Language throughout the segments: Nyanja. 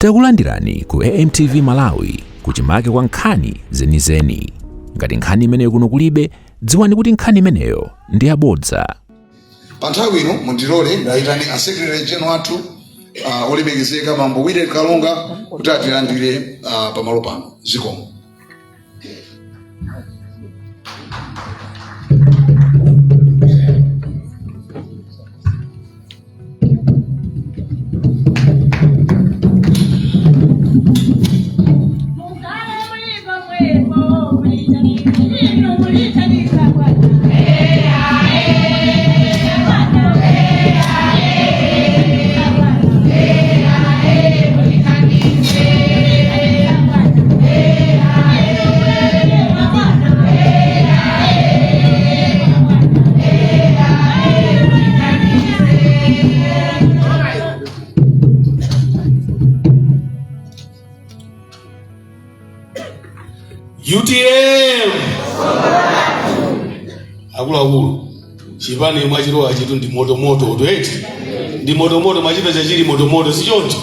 Takulandirani ku AMTV Malawi, kuchimake kwa nkhani zenizeni. Ngati nkhani imeneyo kuno kulibe, dziwani kuti nkhani imeneyo ndi yabodza. Pa nthawi ino mundilole ndayitane a Secretary General athu, olemekezeka Bambo Willy Kalonga, kuti atilandire pamalo pano. Zikomo. UTM akuluakulu, chipani mwachilowa chitu ndi motomoto eti, ndi motomoto, mwachipeza chili motomoto, si choncho?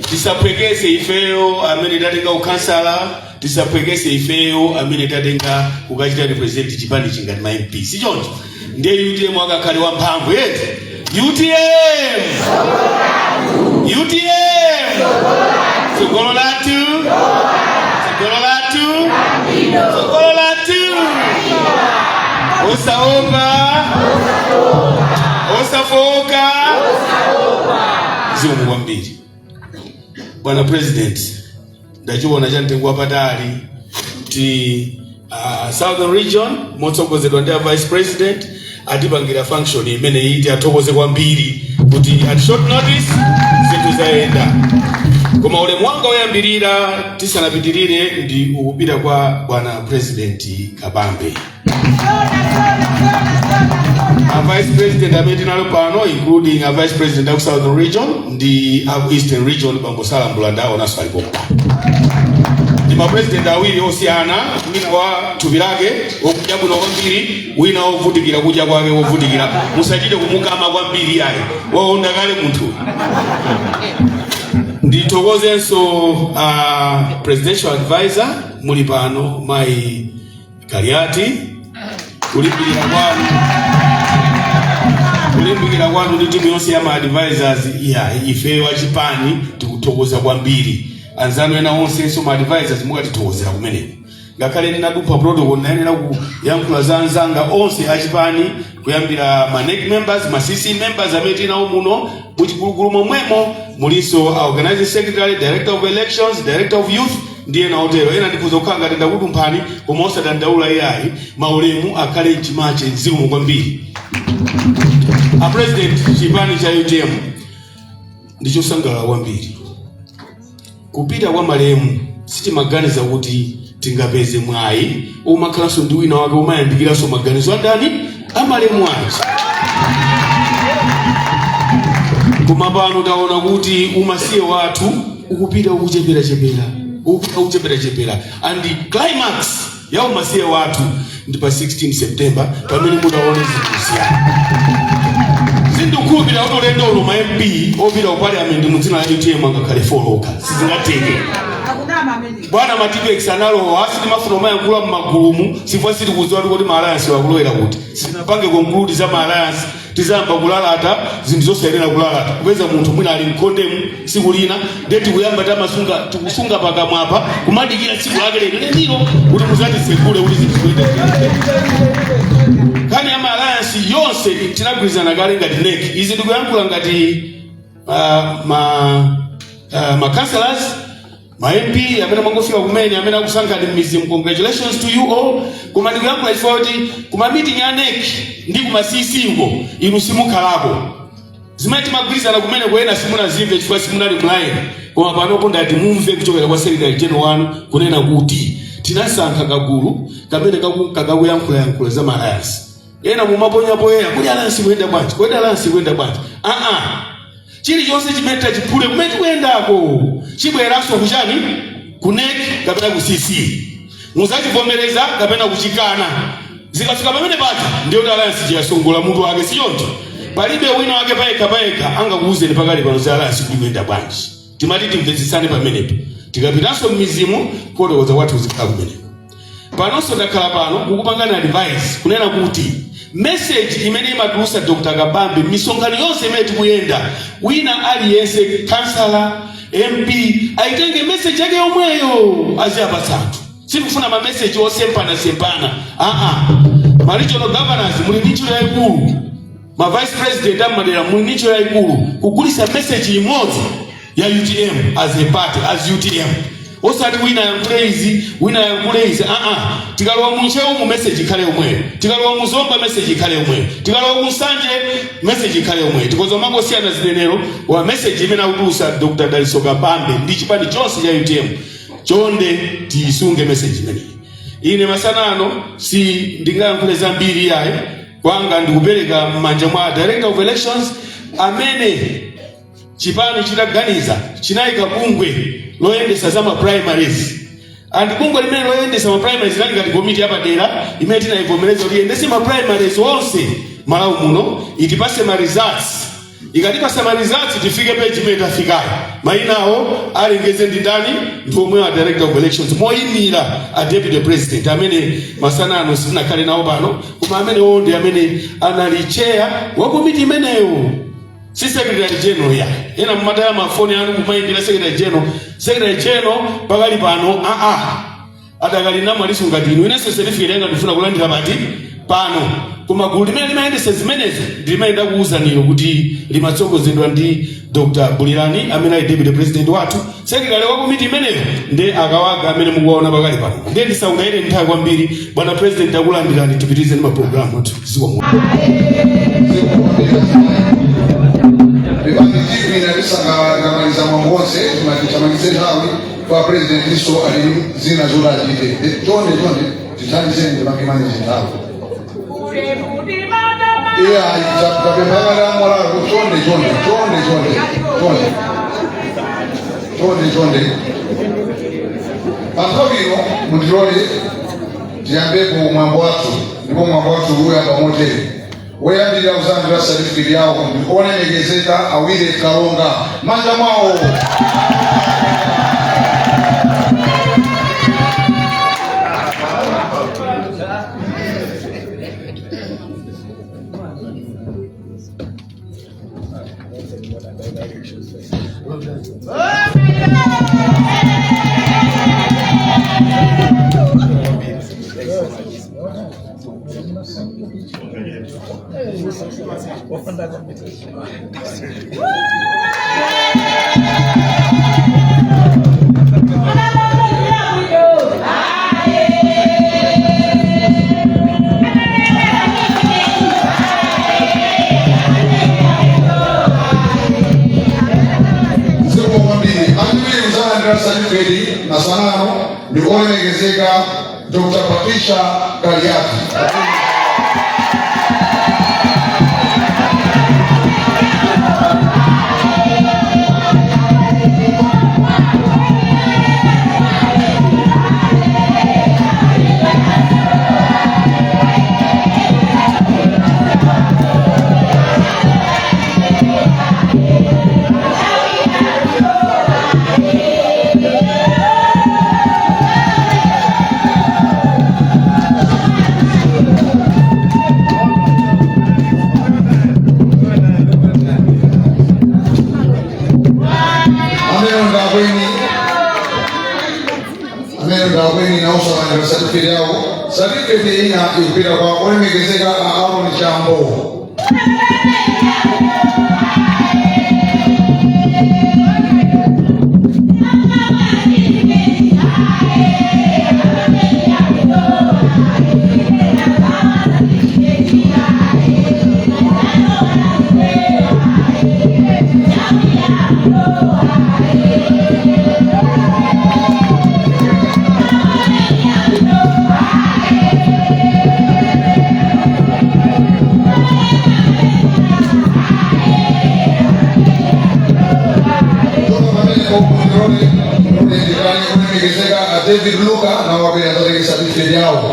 Tisaphwekese ifeyo amene tatenga ukhansala, tisaphwekese ifeyo amene tatenga kukachita represent chipani chingati ma MP, si choncho? Ndiye UTM akakhale wamphamvu eti. UTM, UTM, tsogolo lathu, tsogolo lathu, tsogolo lathu, osaopa, osafoka. Zikomo kwambiri, bwana President. Ndachiona cha mtengo wapatali kuti Southern Region motsogozedwa ndi a Vice President atipangira function imene iti athokoze kwambiri kuti at short notice zinthu zayenda. Koma ulemu wanga woyambirira tisanapitirire ndi ukupita kwa bwana President Kabambe, a Vice President amene tinalo pano, including a Vice President aku Southern Region ndi aku Eastern Region, Bambo Salambula, ndaonanso alipo pano. Ndi ma president awiri osiyana, wina wa thupi lake wokudya bwino kwambiri, wina wovutikira kudya kwake, wovutikira, musachite kumukama kwambiri ayi, waonda kale munthu. Ndithokozenso presidential advisor muli pano, Mayi Kaliati, kulimbikira kwanu ndi timu yonse ya ma advisors ya ifeyo achipani, tikuthokoza kwambiri. Anzanu ena onsenso ma advisors mukatithokozera kumeneko. Ngakhale ndinadumpha protocol, ndinayenera kuyankhula za anzanga onse achipani, kuyambira ma NEC members, ma CC members amene tinawo muno muchigulugulu momwemo, mulinso a organizing secretary, director of elections, director of youth ndi ena otero. Ena ndikhoza kukhala ngati ndakudumphani, koma osadandaula iyayi, maulemu akhale mchimache. Zikomo kwambiri, a President. Chipani cha UTM ndichosangalala kwambiri. Kupita kwa malemu sitimaganiza kuti tingapeze mwayi umakhalanso ndi wina wake umayambikiranso maganizo andani amalemu aja, koma pano taona kuti umasiye wathu ukupita ukucheperachepera, ukupita ukucheperachepera, and climax ya umasiye wathu ndi pa 16 September pamene mutaone zinthu ziyani. Sindikukhulupirira kuti ulendo uno ma MP opita ku Parliament mu dzina la UTM angakhale four okha, sizingatheke bwana. Ma Tipp-Ex analowa, sitimafuna kumayankhula mmagulumu chifukwa sitikudziwa kuti ma alliance akulowera kuti. Sitinapange conclude za ma alliance, tizayamba kulalata zinthu zosayenera kulalata, kupeza munthu mwina ali mkhondemu tsiku lina. Ndiye tikuyamba tamasunga, tikusunga pakamwapa, kumadikira tsiku lake lero lenilo kuti muzatitsegule kuti zinthu zikuyenda. Nkhani ya ma alliance yonse tinagwirizana kale ngati NEC. Izi ndikuyankhula ngati ma councillors, ma MP amene mwangofika kumene, amene akusankhani m'mizimu, congratulations to you all. Koma ndikuyankhula chifukwa kuti kuma meeting ya NEC ndi kuma CC uko inu simukhalako. Zimene timagwirizana kumene kuyena simunazimve chifukwa simunali mlaini. Koma panopo ndati mumve kuchokera kwa Secretary General wanu kunena kuti tinasankha kagulu kamene kakakuyankhulayankhula za ma alliance. Ena mumaponya poyera kuti alliance kuyenda bwanji, kodi alliance kuyenda bwanji? Aa, chilichonse chimene tachiphule kumene tikuyendako chibweranso kuchani, ku NEC kapena ku CC, muzachivomereza kapena kuchikana. Zikafika pamene paja ndiyo kuti alliance chiyasongola mutu wake, si choncho? Palibe wina wake payekha payekha angakuwuzeni pakali pano za alliance kuti kuyenda bwanji. Timati timvetsetsane pamenepo. Tikapitanso m'midzimu, kufotokoza kwathu kuzikhala kumeneko. Panonso takhala pano kukupangani advice kunena kuti message imene imatulusa Dr Kabambe m'misonkhano yonse imene tikuyenda, wina aliyense, kansala, MP, aitenge message yake yomweyo aziyapatsa anthu. Sitikufuna ma message osemphanasempana, aa. Ma regional governors muli ndi ntchito yayikulu, ma vice president ammadera muli ndi ntchito yayikulu kugulisa message imodzi ya UTM as a party, as UTM, osati wina yankhule izi, wina yankhule izi, aa. Tikalowa mu Ntcheu mu message ikhale yomweyo, tikalowa mu Zomba message ikhale yomweyo, tikalowa mu Nsanje message ikhale yomweyo. Tikoza mangosiyana zinenero wa message imene akutulusa Dr Dalitso Kabambe ndi chipani chonse cha UTM. Chonde tiyisunge message imeneyi. Ine masana ano si ndingayankhule zambiri yayi. Kwanga ndikupereka m'manja mwa Director of Elections, amene chipani chitaganiza chinayika bungwe loyendesa za ma primaries, and bungwe limene loyendesa ma primaries linali ngati komiti yapadera imene tinayivomereza kuti iyendese ma primaries onse Malawi muno, itipase ma results. Ikatipasa ma results, tifike page imene tafikayo. Mayina awo alengeze ndi ndani? Ndi omwe a Director of Elections moyimira a Deputy President, amene masana ano sitinakhale nawo pano, koma amenewo ndi amene anali chair wa komiti imeneyo, si Secretary General ya. Ena mumataya mafoni anu kumayimbira Secretary General. Secretary General pakali pano aa adakali namwaliso ngati inu. Inenso certificate yanga ndifuna kulandira pati pano, koma gulu limene limayendesa zimenezo ndi limene ndakuwuzaniro kuti limatsogozedwa ndi Dr Bulirani, amene ali Deputy President wathu. Secretary wa komiti imeneyo ndi akawaga amene mukuwaona pakali pano. Ndiye ndisautayire nthawi kwambiri. Bwana President, akulandirani, tipitirize ndi mapulogalamu athu. Zikomo. Pepani, tivina tisangamaliza mwambo wonse, timalitse nthawi kwa President, iso ali zina zoti achite. Chonde chonde, tithandizeni tipange manage nthawi. Iya, tapemphana mwalako. Chonde chonde chonde chonde chonde chonde chonde. Pa nthawi ino mundilole tiyambepo mwambo wathu, ndipo mwambo wathu uyamba motere. Woyambirira kuzalandira certificate yawo ndi olemekezeka Awire Kalonga, manja mwawo. Zikomo kwambiri. Achiwiri kuzalandira certificate masanano ndi olemekezeka Dr Patricia Kaliati. Amene ndakweni, amene ndakweni nawonso alandira certificate yawo. Certificate ina ikupita kwa olemekezeka a Aaron Chambo. Kutoka pamene ndilole ndikani olemekezeka a David Luka nawo abwera adzatenge certificate yawo.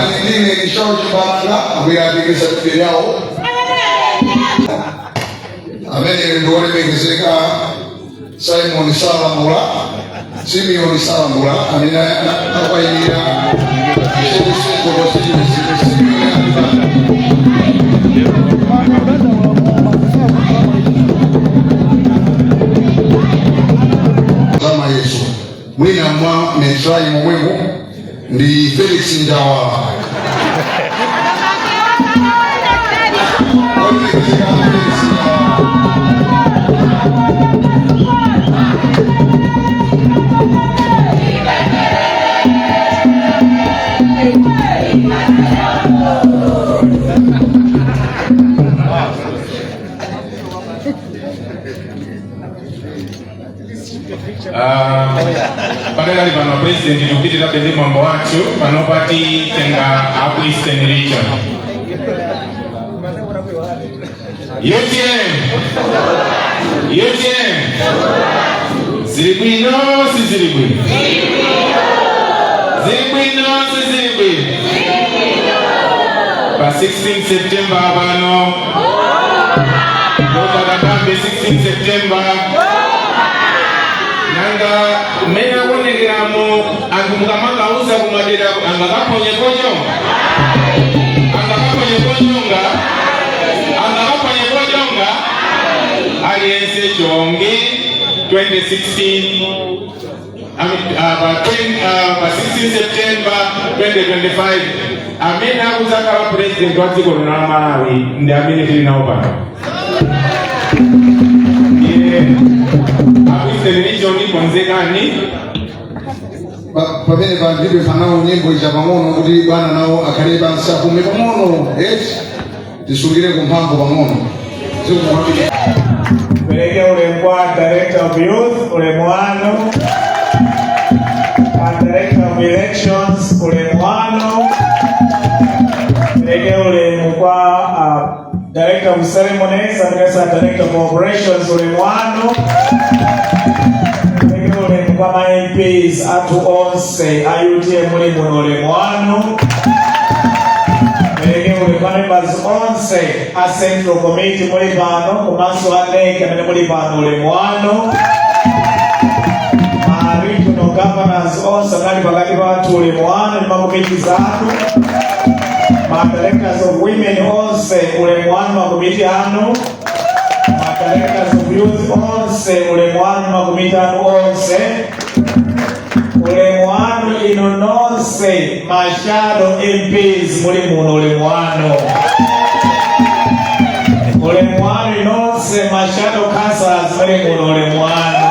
Ali ndine Kishao Chimbalanga, abwera atenge certificate yawo. Amene ndi olemekezeka Simon Salamula, Simeon Salamula, amene akwaimira Ntcheu Central Constituency. Simeon. Zamayeso mwina mwa metrai momwemo ndi Felix Njawala. Olemekezeka Felix Njawala. Padakali pano, President, tikupitirabe ndi mwambo wathu. Panopa titenga aku Eastern Region. UTM, UTM, zili bwino, sizili bwino? Zili bwino, sizili bwino? Pa 16 September pano Dr. Kabambe, 16 September. Nanga mmene akuonekeramo anthu, mukamakauza kumadera, angakaphonye kochonga? Angakaphonye kochonga? Angakaphonye kochonga? Aliyense chongi 2016, I mean, pa 20, pa 16 September 2025, amene akuzakhala president wa dziko lino la Malawi ndi amene tili nawo pano. Iye aku Eastern Region, konzekani. Pamene pandipempha nawo nyimbo ija pang'ono kuti bwana nawo akhale pansi, apume pang'ono, eti tisungire kumphamvu pang'ono. Zikomo kwambiri. Peleke ulemu kwa Director of Youth, ulemu wanu. Kwa Director of Elections, ulemu wanu. Peleke ulemu kwa Director of Ceremonies, amenenso Director of Operations, ulemu wanu. Peleke ulemu kwa ma MPs athu onse a UTM muli muno, ulemu wanu. Peleke ulemu kwa members onse a Central Committee muli pano, komanso a NEC amene muli pano, ulemu wanu. Ma regional governors onse amene ali pakati pathu, ulemu wanu ndi makomiti zanu. Ma directors of women onse, ulemu wanu, makomiti anu. Ma directors of youth onse, ulemu wanu, makomiti anu onse. Ulemu wanu inu nonse ma shadow MPs muli muno, ulemu wanu. Ulemu wanu nonse ma shadow councillors muli muno, ulemu wanu.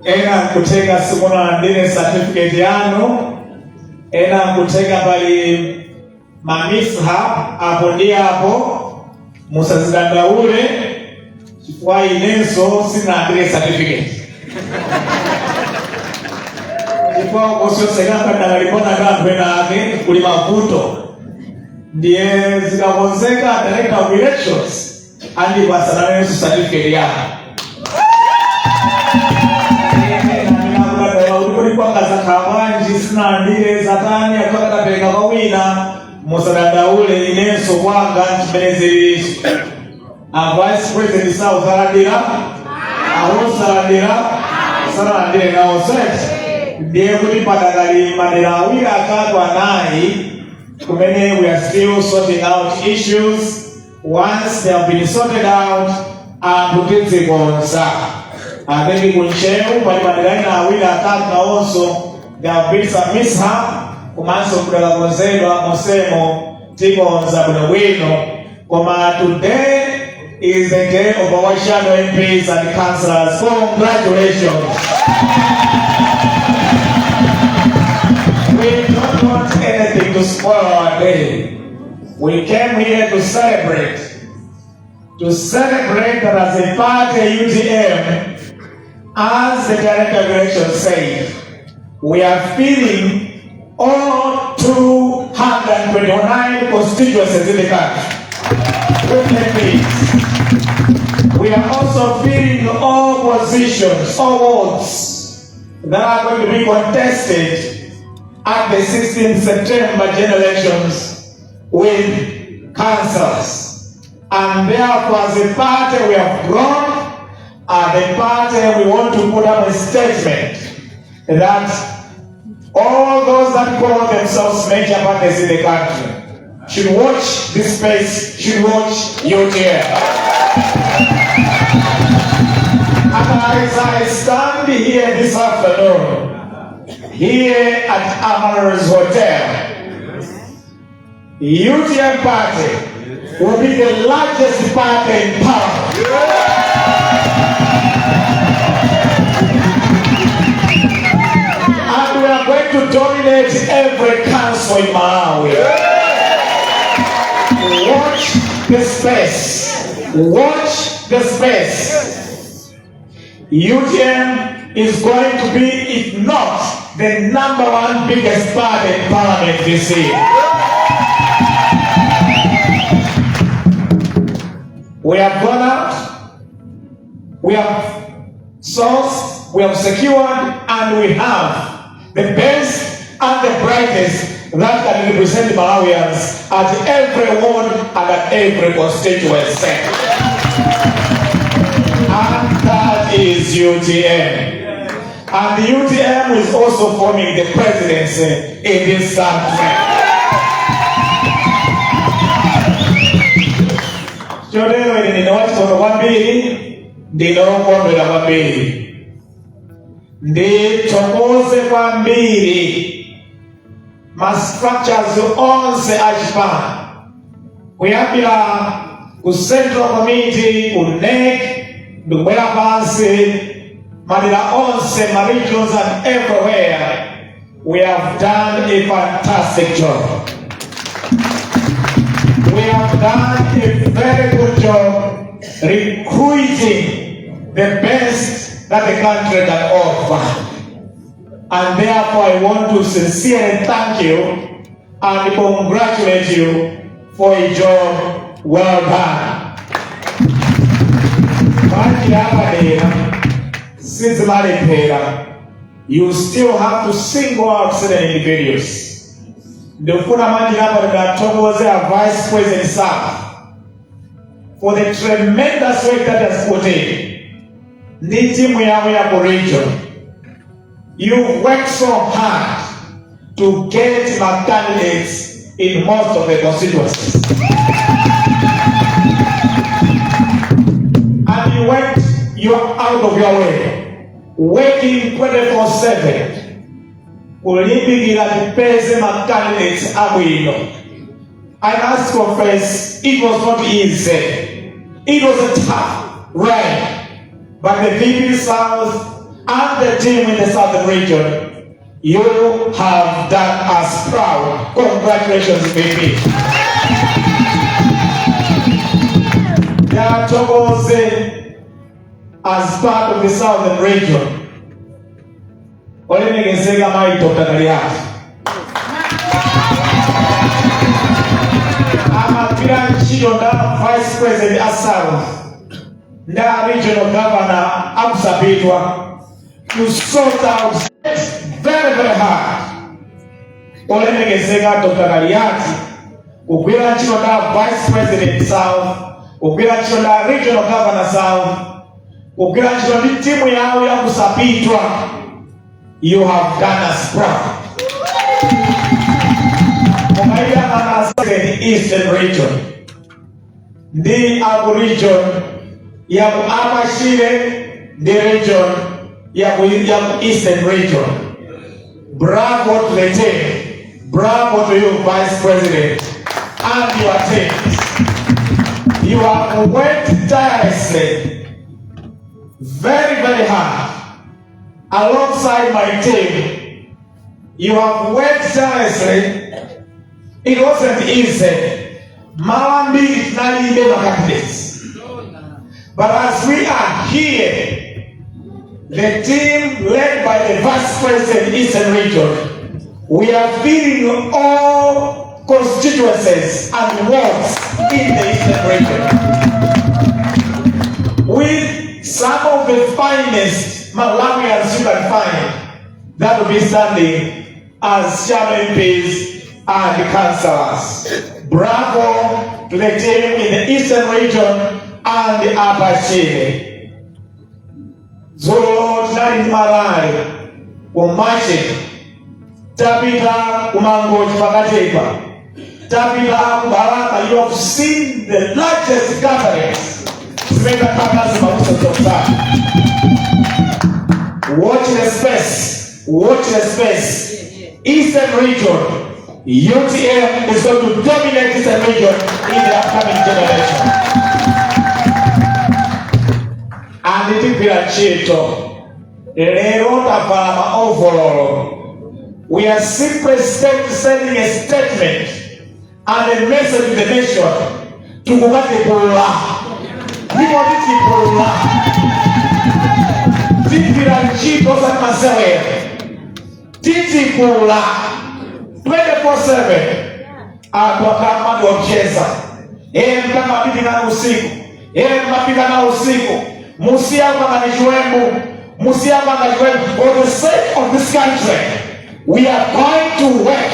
Ena nkutenga simunalandire certificate yanu, ena nkutenga pali ma mishap apo ndi apo. Musazidandaule chifukwa inenso sinalandire certificate, chifukwa kosyosekakadakalikona kanthu ena ake kuli mavuto. Ndiye zikakonzeka, Director of Elections andipasa nanenso certificate yanu. Kuli kwanga zakhala bwanji, sinalandire, zatani, akakatapereka kwa wina. Musadandaule, inenso kwanga chimene ziliso. A Vice President sauzalandira, awusalandira, sanalandire nawo set. Ndiye kuti padakali madera awiri, atatu, anayi kumene we are still sorting out issues. Once they have been sorted out, anthu tidzikonza. I think ku Ntcheu pali madera ena awiri, atatu, nawonso there have been some mishap, komanso kudakakonzedwa. Mosemo tikonza bwinobwino. Koma today is the day of our shadow MPs and councillors. Congratulations. We don't want anything to spoil our day. We came here to celebrate, to celebrate that as a party, UTM, as the Director of Elections said, we are filling all 229 constituencies in the country with MPs. We are also filling all positions, all wards. that are going to be contested at the 16th September general elections with councils. And therefore, as a party, we have grown. As a party, we want to put up a statement that all those that call themselves major parties in the country should watch this space, should watch UTM. And as I stand here this afternoon, here at Amaryllis Hotel, UTM party will be the largest party in power. And we are going to dominate every council in Malawi. Watch the space. Watch the space. UTM is going to be, if not the number one biggest party in parliament this year. We have gone out, we have sourced, we have secured, and we have the best and the brightest that can represent Malawians at every ward and at every constituency. And that is UTM. And the UTM is also forming the presidency in this country. Chotero ine ndine wachikono kwambiri, ndine wokondwera kwambiri, ndithokoze kwambiri ma structures onse achipani, kuyambira ku Central Committee, ku NEC, ndikubwera pansi madera onse, ma regions and everywhere. We have done a fantastic job. We have done a very good job recruiting the best that the country can offer. And therefore, I want to sincerely thank you and congratulate you for a job well done. Mwanjira yapadera sizimalephera. You still have to single out certain individuals. Ndikufuna mwanjira yapadera ndithokoze a Vice President South for the tremendous work that has put in ndi timu yawo ya ku region. You've worked so hard to get my candidates in most of the constituencies. And you went you out of your way, working 24/7, kulimbikira tipeze ma candidates abwino. I must confess, it was not easy. It was a tough ride. But the VP South and the team in the Southern Region, you have done us proud. Congratulations, VP. Ndithokoze as part of the Southern Region, olemekezeka mayi Dr. Kaliati amagwira ntchito nda Vice President a South nda regional governor akusapitwa to sort out very, very hard. Olemekezeka Dr. Kaliati kugwira ntchito nda Vice President South, kugwira ntchito nda regional governor South, kugwira ntchito ndi timu yawo yakusapitwa, you have done us proud. Mukaiyang'ana Eastern Region ndi aku region yaku Upper Shire ndi region yaku Eastern Region, bravo to the team, bravo to you, Vice President, and your teams. You have worked tirelessly, very, very hard alongside my team. You have worked tirelessly. It wasn't easy. Malo ambiri tinalibe ma candidates, but as we are here, the team led by the Vice President, Eastern Region, we are filling all constituencies and wards in the Eastern Region with some of the finest Malawians you can find. that will be standing as shadow MPs and councillors. Bravo to the team in the Eastern Region and the Upper Shire. Dzulo tinali ndi ma rally ku Machinga, tapita ku Mangochi pakatipa, tapita ku Balaka. You have seen the largest gatherings zimene takhala zimakusotsana. Watch the space, watch the space. Eastern Region, UTM is going to dominate Eastern Region in the upcoming generation. And tigwira ntchito. Lero tavala ma overall. We are simply sending a statement and a message to the nation. Tikukatipula, ndipo titipula, tigwira ntchito osati masewera, titipula 24/7. Anthu akhala matiopseza, eye mkamapikana usiku, eye mmapikana usiku, musiyapanga ni chiwembu, musiyapanga chiwembu. For the sake of this country, we are going to work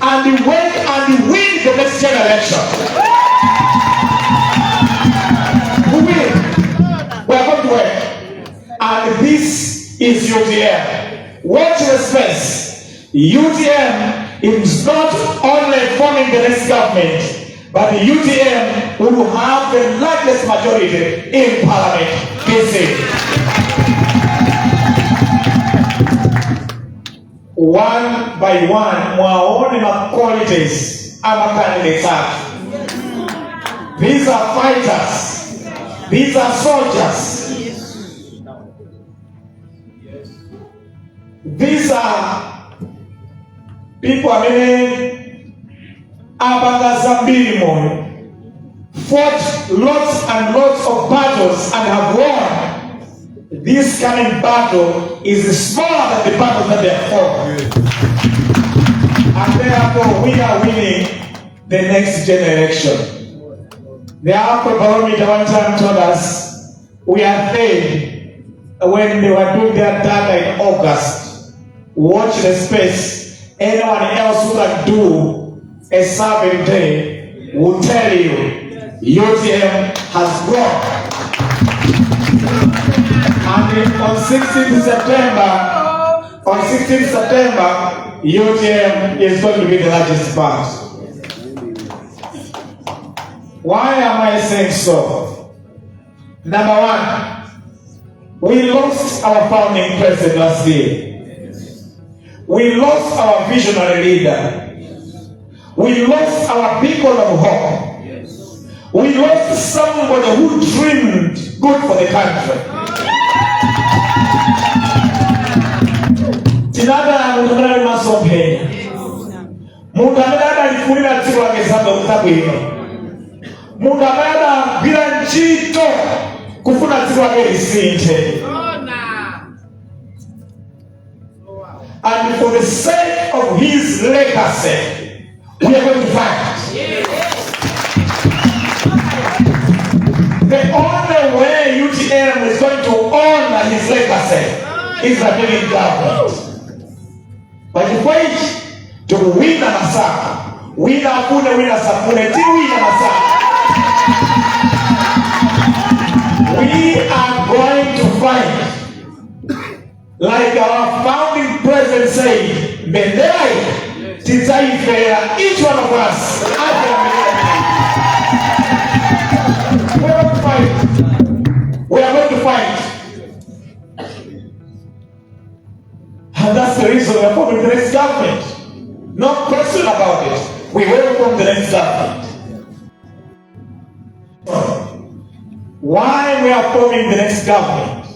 and work and win the next generation. We will. We are going to work, and this is UTM. Watch the space. UTM is not only forming the next government, but the UTM will have the largest majority in parliament this year. One by one, mwaone ma qualities ama candidates athu. These are fighters. These are soldiers. These are people amene apanga zambiri moyo, fought lots and lots of battles and have won. This coming battle is smaller than the battle that they have fought. And therefore we are winning the next generation. The Afrobarometer one time told us we are third when they were doing their data in August. Watch the space. Anyone else who can do a survey today will tell you UTM has grown. And on 16th September, on 16th September, UTM is going to be the largest party. Why am I saying so? Number one, we lost our founding president last year. We lost our visionary leader. We lost our beacon of hope. We lost somebody who dreamed good for the country. Tinataya munthu amene ali masomphenya, munthu amene adalifunira dziko lake zabwino, munthu amene adagwira ntchito kufuna dziko lake lisinthe. And for the sake of his legacy, we are going to fight. The only way UTM is going to honor his legacy is by being government. Pachifukwa ichi tikuwina masankho, wina afune wina asafune, tiwina masankho. We are going to fight. Like our founding president said, mbendera iyi tidzaifera, each one of us. Afera mbendera iyi. We are going to fight. We are going to fight. And that's the reason we are forming the next government. No question about it. We will form the next government. Why we are forming the next government?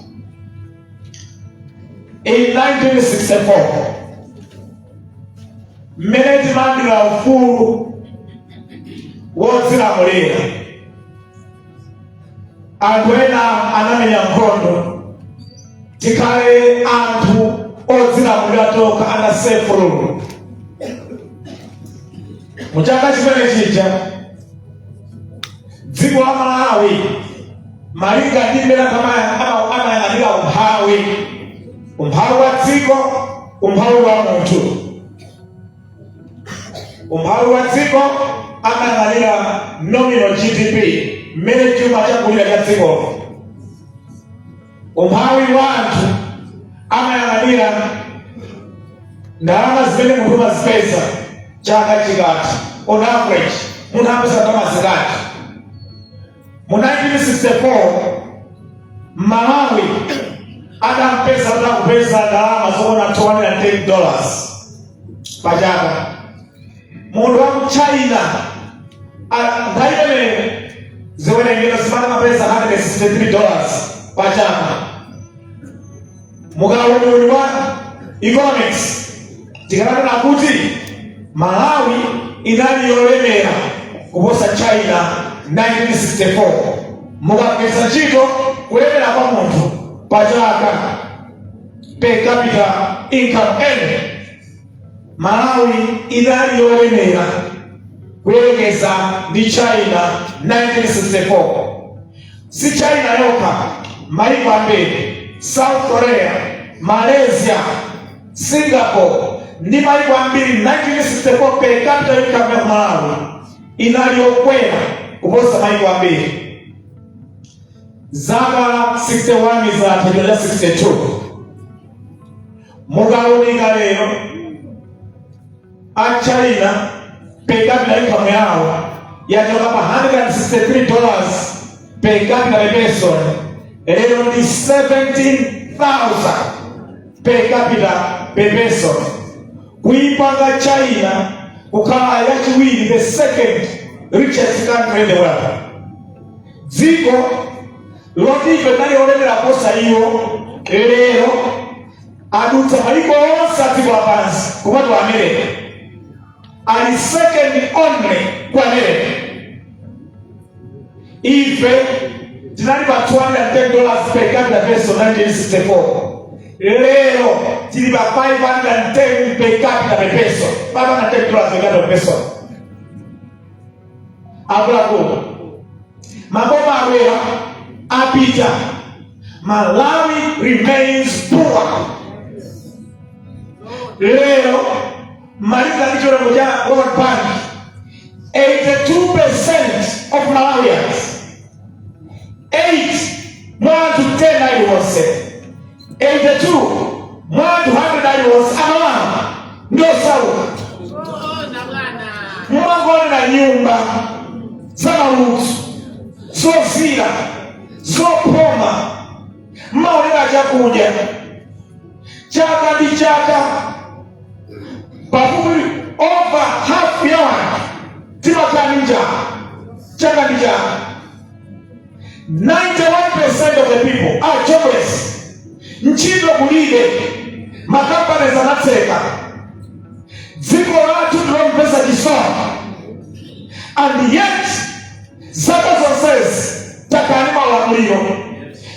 In 1964, mmene timalandira ufulu wodzilamulira, anthu ena anamenya nkhondo tikhale anthu odzilamulira tokha under self rule. Mu chaka chimene chija, dziko la Malawi, malinga ndi mmene anthu amayang'anira umphawi, umphawi wa dziko, Umphawi wa munthu, umphawi wa dziko amayang'anira nominal GDP, mmene chuma chakulira cha dzikolo. Umphawi wa anthu amayang'anira ndalama zimene munthu umazipeza chaka chikati. On average, munthu amapeza ndalama zingati? Mu 1964 Malawi adampeza kuti akupeza ndalama zokwana $210 pa chaka. Munthu wa ku China, nthawi imeneyo ziwerengero zimene amapeza $163 pa chaka. Mukauniuni wa economics, tikananena kuti Malawi inali yolemera kuposa China 1964, mukagwiritsa ntchito kulemera kwa munthu pa chaka, per capita income earned. Malawi inali yolemera kuyerekeza ndi China 1964. Si China yokha, maiko ambiri, South Korea, Malaysia, Singapore ndi maiko ambiri, 1964 per capita income ya Malawi inali yokwera kuposa maiko ambiri. Zaka 61 zatha, cha 62. Mukaoneka lero, a China per capita income yawo yachoka pa $163 per capita per person, lero ndi 17,000 per capita per person, kuipanga China kukhala yachiwiri, the second richest country in the world. Dziko loti ife tinali olemera kuposa iwo, lero adutsa maiko onse a dziko lapansi kupatula America, ali second only ku America. Ife tinali pa $210 per capita person 1964, lero tili pa 510 per capita per person, $510 per capita per person. Akuluakulu, maboma abwera, apita, Malawi remains poor. Lero, malinga ndi chiwerengo cha World Bank, 82% of Malawians, 8 mwa anthu 10 aliwonse, 82 mwa anthu 100 aliwonse Amalawi ndi osauka. Mumangoonera nyumba zamaludzu, zozira, zophoma, mmaonera chakudya. Chaka ndi chaka, pafupi over half ya wanthu timakhala ndi njala chaka ndi chaka. 91% of the people are jobless. Ntchito kulibe, makampani anatseka. Dziko lathu ndilomvetsa chisoni, and yet zaka zonsezi takhala ndi maulamuliro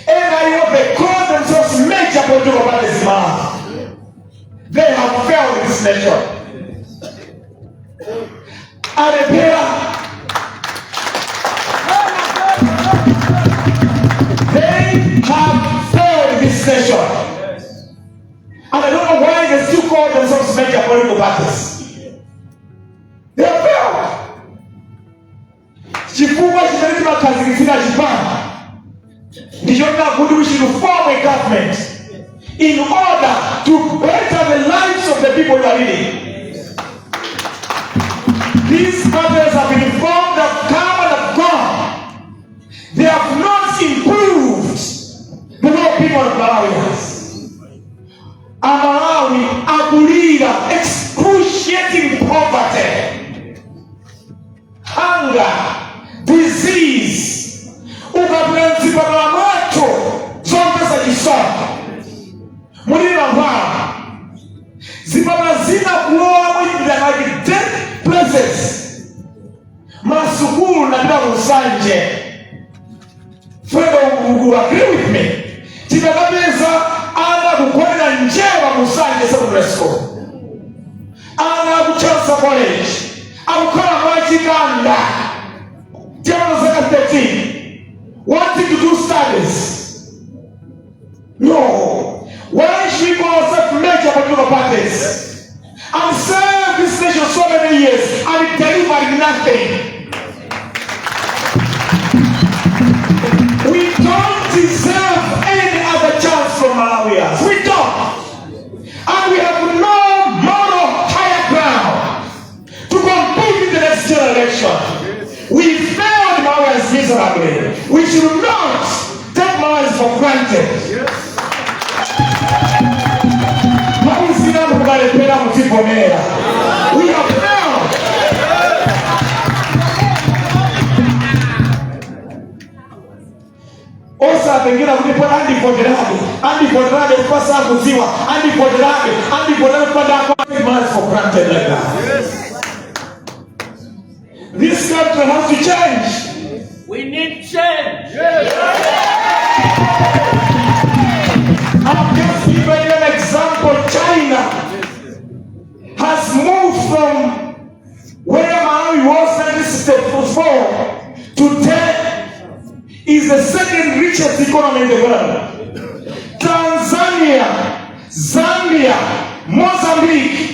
ena. Iwo, they call themselves major political parties in Malawi. They have failed this nation. Alephera. They have failed this nation, and I don't know why they still call themselves major political parties. They have failed. Chifukwa chimene timakhazikitsira chipani ndichonena kuti we should form a government in order to better the lives of the people you are leading. These parties have been formed, have come and have gone. They have not improved the well-being of Malawians. Amalawi akulira excruciating poverty, hunger, disease. Ukapita mzipatala mwathu, zomvetsa chisoni, muli mankhwala. Zipatala zina kulowa mwina like death places. Masukulu, napita ku Nsanje, Fredo will agree with me, tinakapeza ana kugonera njerwa mu Nsanje Secondary School, ana aku Chancellor College akukhala mwachikanda, tiana zaka 13, wanting to do studies. No. Why should we call ourselves major political parties? granted. Nthawi zina mukalephera mudzivomera. We have failed. Osatengera kuti po andivoterabe, andivoterabe pasakudziwa, andivoterabe, andivoterabe padakwa months for granted like that. This country has to change. We need change. I've just given you an example. China has moved from where Malawi was 1964 to 10 is the second richest economy in the world. Tanzania, Zambia, Mozambique.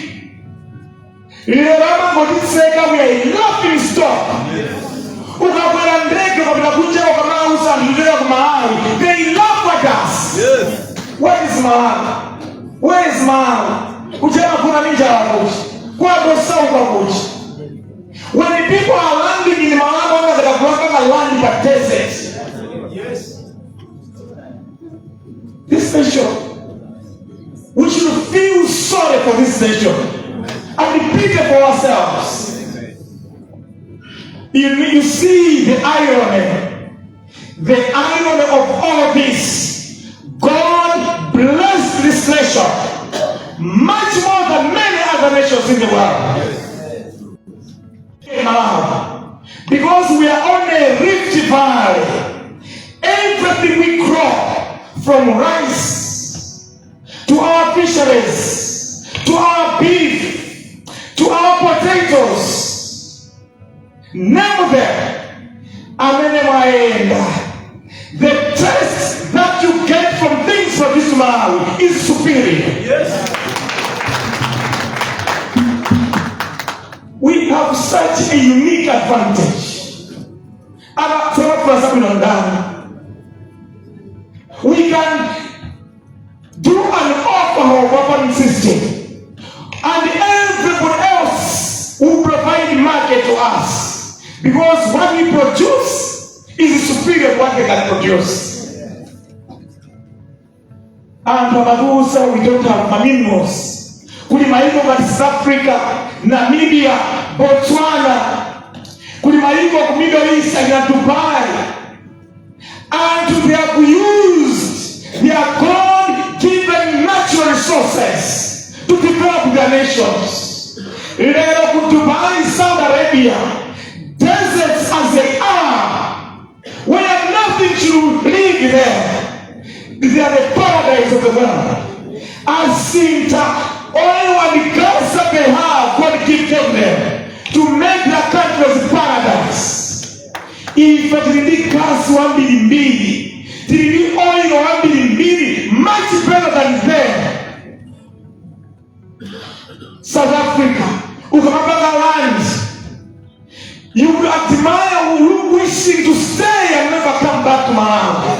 Lero amangotitseka, we are a laughing stock. Ukakwera ndege ukapita kunja, ukamauza anthu ku Malawi, they laugh at us. Where is Malawi? Where is Malawi? Kuchema kuna minjala kuchi kwadosauka kuchi. When people are landing in Malawi, wangataka kulanga land pa desert. This nation, we should feel sorry for this nation and pity for ourselves. You see the irony of all of this. God blessed this nation much more than many other nations in the world. Malawi, because we are on a rift valley, everything we grow, from rice to our fisheries, to our beef, to our potatoes, name them, amene mwaenda, the taste that you get from things produced in Malawi is superior. We have such a unique advantage. Aba tsono ndani. We can do an overhaul weapon system and everybody else will provide market to us because what we produce is superior to what they can produce. Anthu amatiuza we don't have ma minerals. Kuli maiko ngati South Africa, Namibia, Botswana, kuli maiko ku Middle East na Dubai. Anthu, they have used their God given natural resources to develop their nations. Lero ku Dubai, Saudi Arabia, deserts as they are, where nothing should live there, they are the paradise of the world. Asintha oil and gas that they have, God gifted them to make their countries paradise. Ife tili ndi gas wambirimbiri, tili ndi oil wambirimbiri, much better than them. South Africa, ukamapanga land, you will admire you wishing to stay and never come back to Malawi.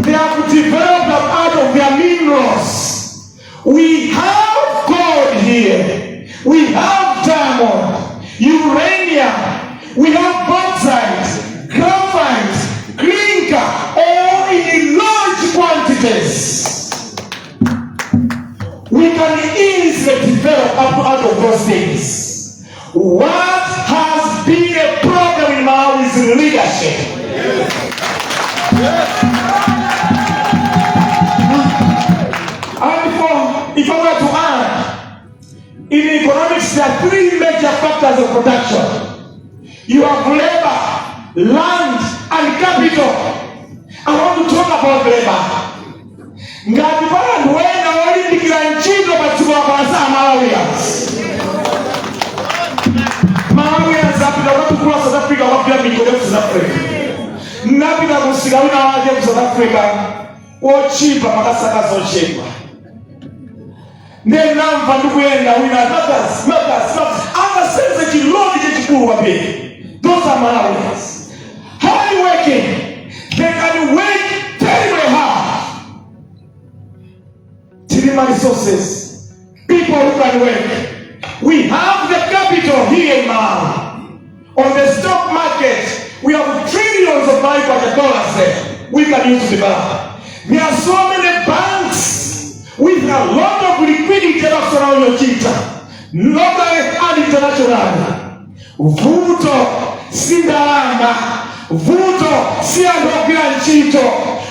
They have developed out of their minerals. We have gold here, we have diamond, uranium, we have bauxite, graphite, clinker, all in large quantities. We can easily develop up out of those things. What has been a problem in Malawi is leadership. And for, if I were to add, in economics there are three major factors of production. You have labor, land, and capital. I want to talk about labor. Ngati pali anthu ena olimbikira ntchito pa dziko lapansi, Malawians. Malawians apita kukatukula South Africa, kukagwira migodi ku South Africa. Napita kusika wina wake ku South Africa wochipa, makasaka zochepa. Ndiye namva ndikuyenda wina magas magas magas, angasenze chilodi chachikulu kwambiri. Those are Malawians, hard working. They can work terribly hard. Tili ma resources, people who can work. We have the capital here in Malawi. On the stock market we have trillions of dollars there. We can use to develop. There are so many banks with a lot of liquidity yochita locally and internationally. Vuto si ndalama, vuto si anthu ogwira ntchito,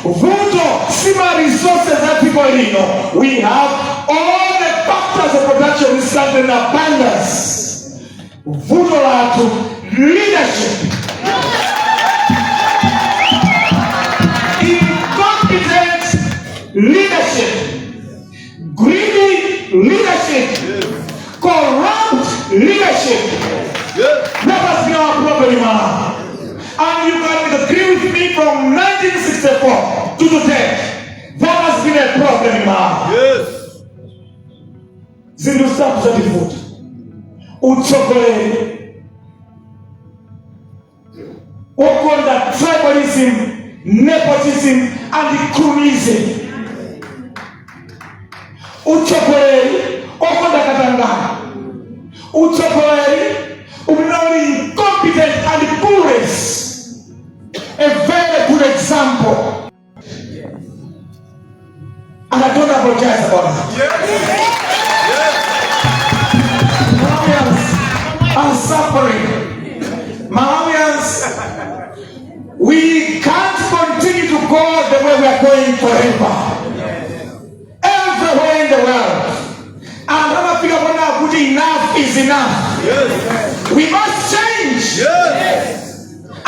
vuto si ma resources a dziko lino. We have all the factors of production in this country in abundance. Vuto lathu, leadership, incompetent leadership, greedy leadership, corrupt leadership. That has been our problem in Malawi. And you can agree with me, from 1964 to today, that has been a problem in Malawi. Zinthu zitatu zativuta: utsogoleri wokonda tribalism, nepotism and cronyism, utsogoleri okonda katangale, utsogoleri umene uli incompetent and clueless. A very good example, and I don't apologize about that. Malawians are suffering. Malawians, we can't continue to go the way we are going forever. Everywhere in the world, anthu amafika pona kuti enough is enough, we must change,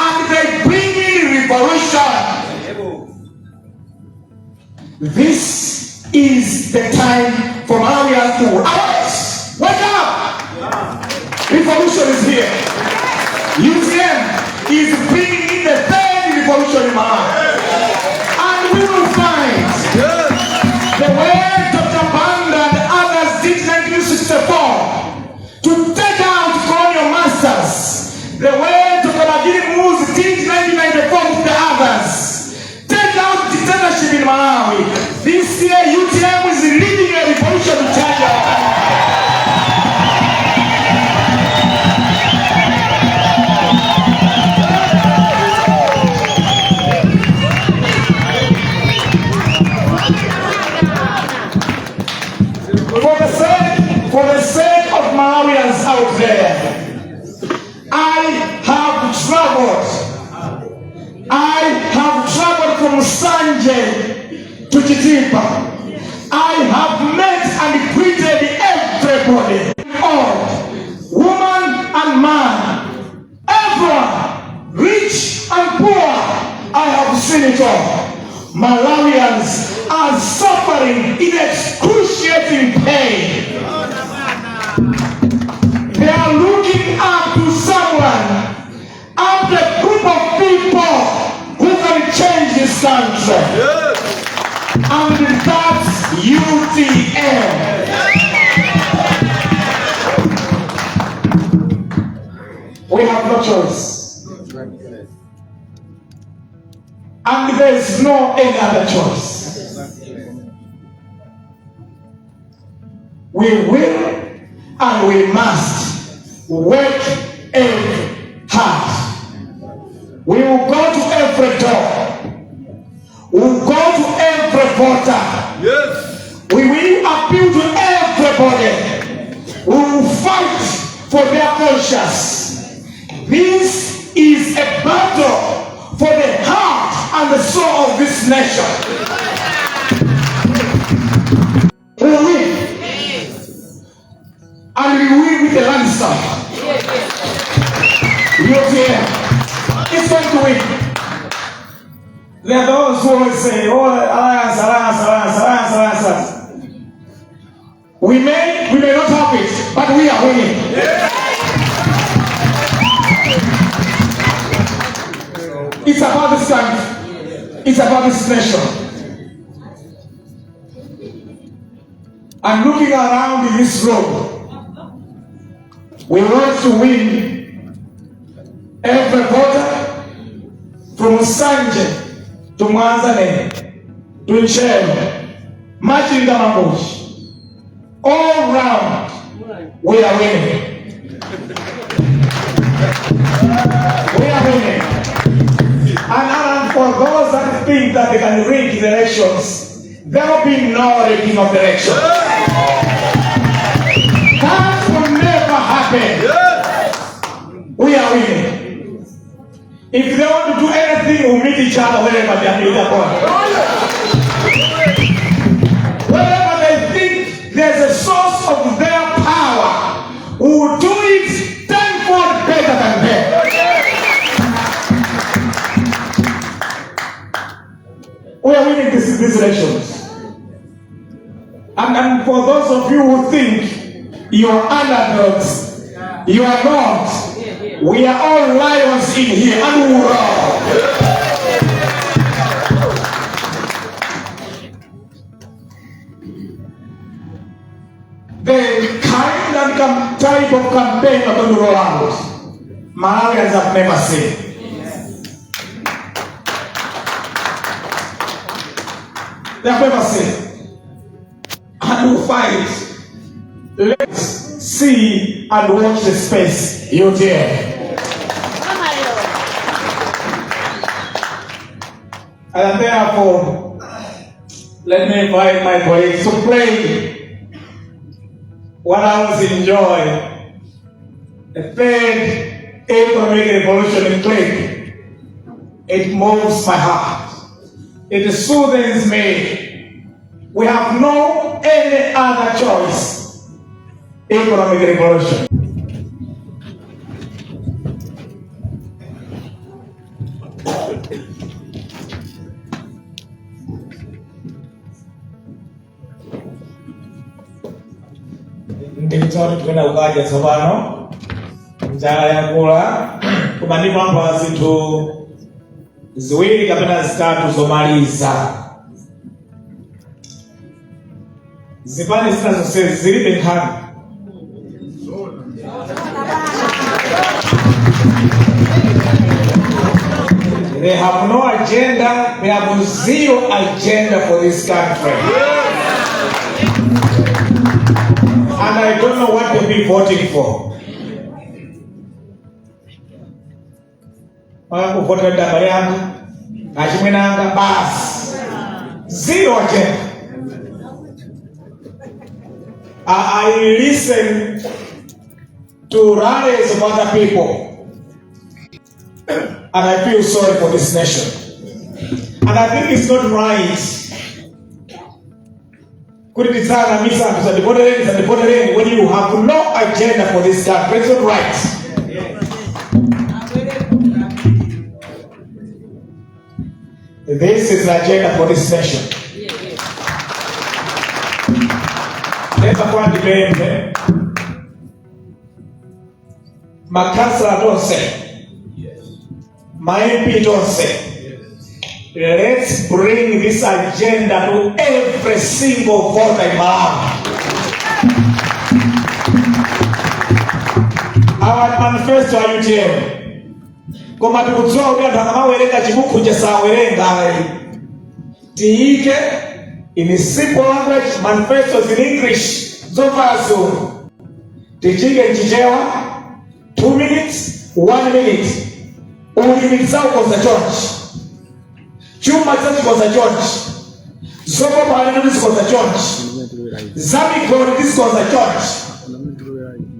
and they bring in revolution. This is the time for Malawians to arise. Wake up! Revolution is here. UTM is bringing in the third revolution in Malawi, and we will find the way Dr. Banda and others did in 1964 to take out colonial masters, the way Dr. Bakili Muluzi did in 1994 with the others, take out dictatorship in Malawi. This year, UTM is leading a revolution to change our country. For the sake of Malawians out there, I have traveled. I have traveled from Nsanje to Chitipa. I have met and greeted everybody, old, woman and man, everyone, rich and poor. I have seen it all. Malawians are suffering in excruciating pain. They are looking up to someone, up to a group of people who can change this country. And that's UTM. We have no choice. And there is no any other choice. We will and we must work every hard. We will go to every door. We will go to every voter. We will appeal to everybody. We will fight for their conscience. This is a battle for the heart and the soul of this nation. We will win. And we win with a landslide. UTM is going to win. There are those who always say, "Oh, alliance, alliance, alliance, alliance, alliance, alliance." We may not have it, but we are winning. It's about this country. It's about this nation. And looking around in this room, we want to win every voter from Nsanje to Mwanza to Ntcheu, Machinga, Mangochi. All round, we are winning. We are winning. And for those that think that they can rig the elections, there will be no rigging of the election. That will never happen. We are winning. If they want to do anything, we'll meet each other wherever they are going. Wherever they think there's a source of their power, we will do it tenfold better than them. We are winning these elections. And for those of you who think you are underdogs, you are not. We are all lions in here and we roar. The kind and type of campaign we're going to roll out, Malawians have never seen. They have never seen. And we fight. Let's see and watch the space. UTM. And therefore, let me invite my colleagues to play what I was enjoy, the third economic revolution in click. It moves my heart. It soothes me. We have no any other choice. Economic revolution. Ndikudziwa kuti tikuyenda kukadya tsopano, njala yakula, koma ndipempha zinthu ziwiri kapena zitatu zomaliza. Zipani zina zonse zilibe nkhani. They have no agenda. They have zero agenda for this country. And I don't know what they'll be voting for. Kuvotera abale anga, achimwene anga, basi. Zero agenda. I listen to rallies of other people and I feel sorry for this nation. And I think it's not right kuti tizanamiza anthu, "Sandivotereni, sandivotereni," when you have no agenda for this country. It's not right. This is the agenda for this nation. Leta ndipemphe makhansala tonse, ma MP tonse, let's bring this agenda to every single voter in Malawi. Our manifesto ya UTM, koma tikudziwa kuti anthu akamawerenga chibuku chasawerenga ayi. Tiyike in simple language. Manifestos in English zovala zungu, tichike mchichewa, 2 minutes, 1 minute. Ulimi tidzaukonza chonchi, chuma tidzachikonza chonchi, zokopa alendo tizikonza chonchi, za migodi tizikonza chonchi.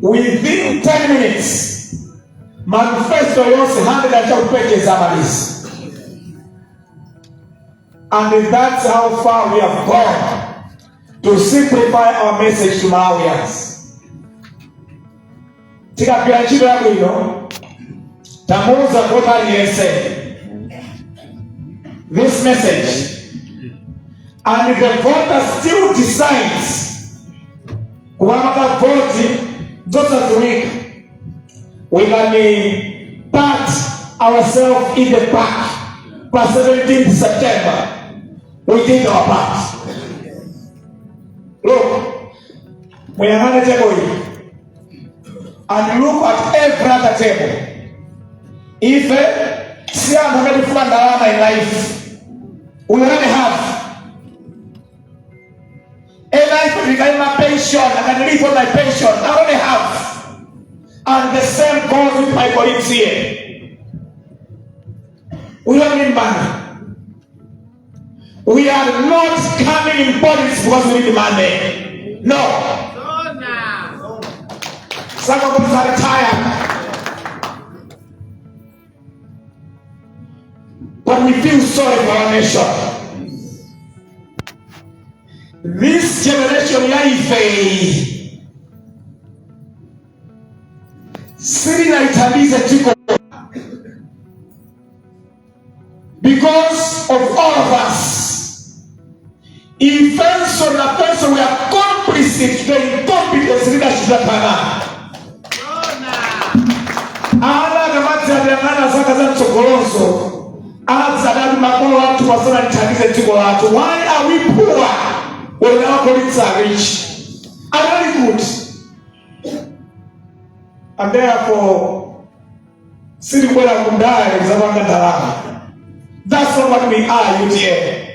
Within 10 minutes, manifesto yonse 100 and pages amaliza. And that's how far we have gone to simplify our message to Malawians. Tikagwira ntchito yabwino, tamuuza vota aliyense this message, and the voter still decides kuwamaka voti zosadziwika, we can pat ourselves in the back. Pa 17th September, we did our part. Look, muyang'ane table iyi and look at every other table. Ife si anthu amene tifuna ndalama in life. We already have. In life, regarding my pension, I can live on my pension. I already have. And the same goes with my colleagues here. We don't need money. We are not coming in politics because we need money. No. Some of us are tired. But we feel sorry for our nation. This generation ya ife silinaithandize dziko because of all of us. Ifenso nafenso we are complicit to the incompetence leadership takhala. Ana akamadzayang'ana zaka za mtsogolozo adzadati makolo athu asanalithandize dziko lathu. Why are we poor when our colleagues are rich? Anali kuti? And therefore sitibwera kundale kuzapanga ndalama. That's not what we are. UTM,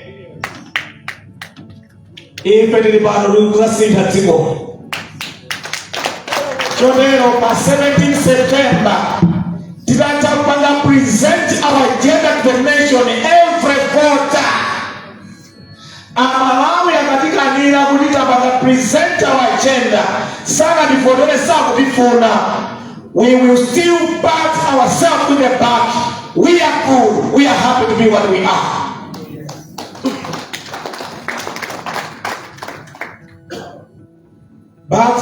ife tili pano kuzasintha dziko. Chotero pa 17 September, titatha kupanga present our agenda to the nation, every voter, Amalawi akatikanira kuti tapanga present our agenda, sanativotere, sakutifuna, we will still pat ourselves in the back. We are good. We are happy to be what we are. But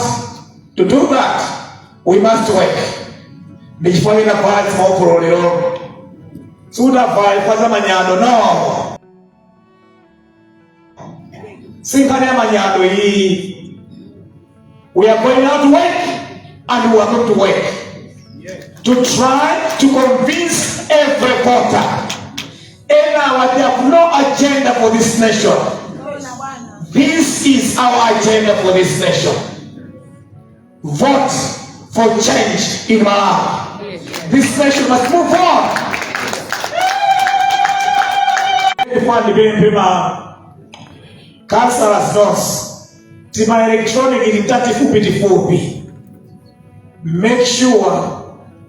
to do that, we must work. Ndichifukwa tavala zimaofolo lero. Sitavala chifukwa za manyado, no. Si nkhani ya manyado iyi. We are going out to work and we are going to work to try to convince every voter. Enawa, they have no agenda for this nation. This is our agenda for this nation. Vote for change in Malawi. This nation must move on. Ndipemphe ma councillors nonse, tima electronic ili tatifupi tifupi. Make sure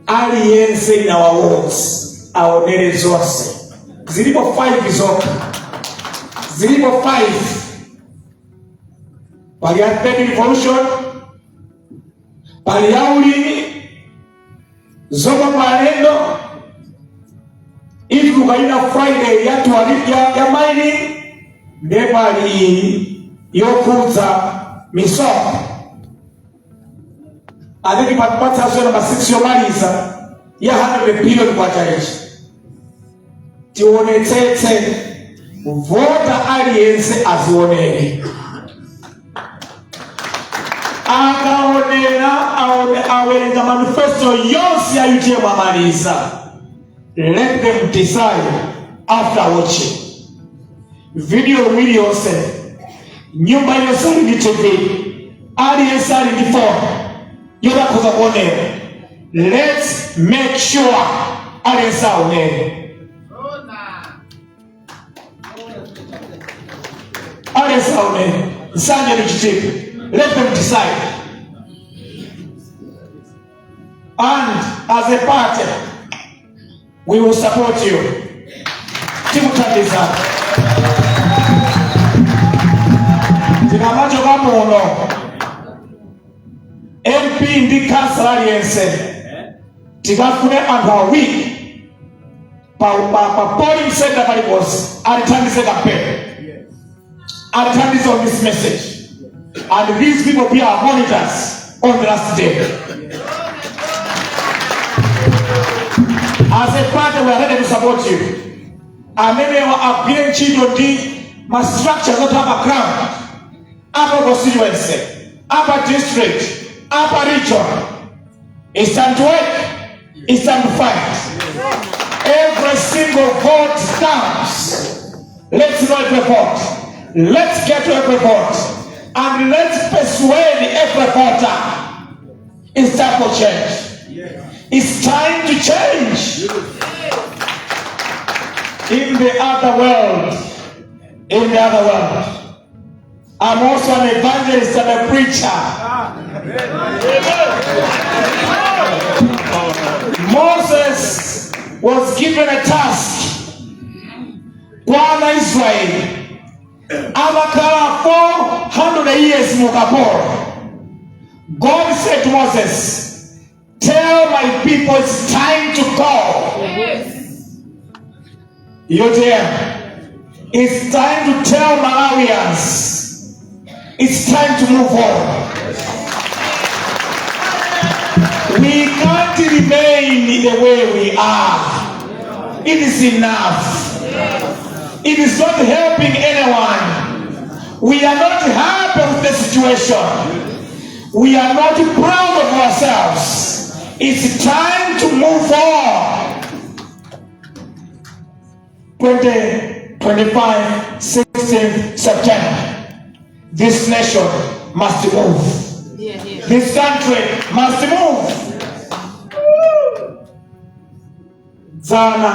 aliyense in our wards aonere zonse. Zilipo 5 zokha, zilipo 5. Pali ya third revolution, pali ya ulimi, zokopa alendo, ituluka ina Friday ya, ya mining, ndiye pali iyi yokhudza misonkho. Atiki patipatsanso namba 6 yomaliza ya 100 billion kwacha ichi. Tionetsetse vota aliyense azionere. Akaonera, awerenga manifesto yonse ya UTM, amaliza, let them decide after watching video iliyonse. Nyumba iliyonse ali ndi TV, aliyense ali ndi phone yotakhoza kuonera. Let's make sure aliyense aonere, aliyense aonere. Nsanje ndi Chitipa, let them decide. And as a party, we will support you. Tikuthandizana. Tikamachoka muno, MP ndi kansala aliyense, tikafune anthu awiri pa polling center paliponse atithandize campaign, atithandize on this message, and these people be our monitors on the last day. As a party, we are ready to support you. Amenewa agwire ntchito ndi ma structures oti apa ground, apa constituency, apa district, apa region. It's time to work. It's time to fight. Every single vote counts. Let's know every vote. Let's get to every vote and let's persuade every voter. It's time for change. It's time to change. In the other world, in the other world, I'm also an evangelist and a preacher. Moses was given a task kwa ana Israeli. Atakhala 400 years mu ukapolo, God said to Moses, "Tell my people it's time to go." UTM, it's time to tell Malawians it's time to move on. We can't remain the way we are. It is enough. It is not helping anyone. We are not happy with the situation. We are not proud of ourselves. It's time to move on. 2025, 16th September. This nation must move. This country must move. Dzana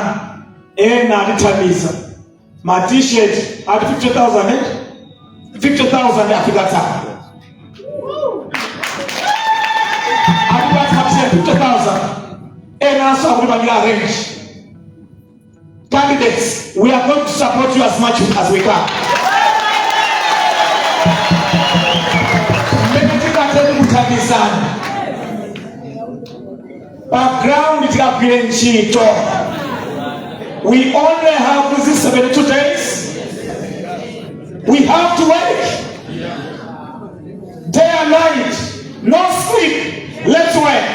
ena atithandiza ma T-shirt ati 50,000, eh? 50,000 afika tsana, atipatsa ma T-shirt 50,000. Enanso akutipangira arrange. Candidates, we are going to support you as much as we can. Mmene tingathe kuthandizana pa ground, tikagwire ntchito. We only have these 72 days. We have to work day and night, no sleep. Let's work.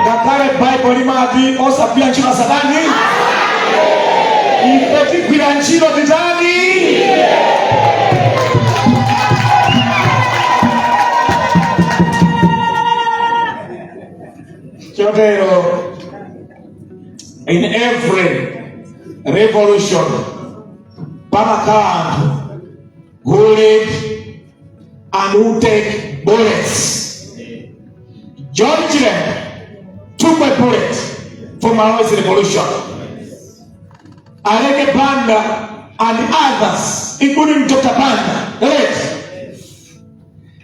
Ngakhale Baibulo limati osagwira ntchito satani, ife tigwira ntchito. Titani? Chotero, in every revolution pamakhala anthu who lead and who take bullets. John Chilembwe took a bullet for Malawi's revolution. Aleke Banda and others, including Dr. Banda, late,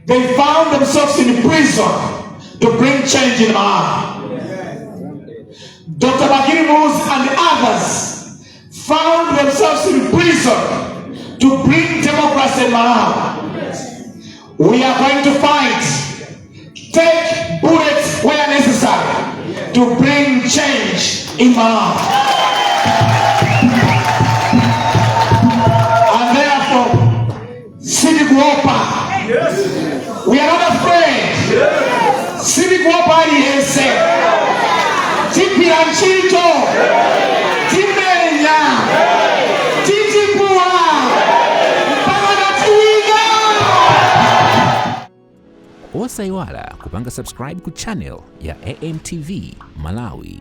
they found themselves in prison to bring change in Malawi. Dr. Bakili Muluzi and others found themselves in prison to bring democracy in Malawi. We are going to fight, take bullets where necessary to bring change in Malawi. And therefore, sitikuopa. We are not afraid. Sitikuopa aliyense. Tigwira ntchito, timenya, titipula mpaka tiwina. Osayiwala kupanga subscribe ku channel ya AMTV Malawi.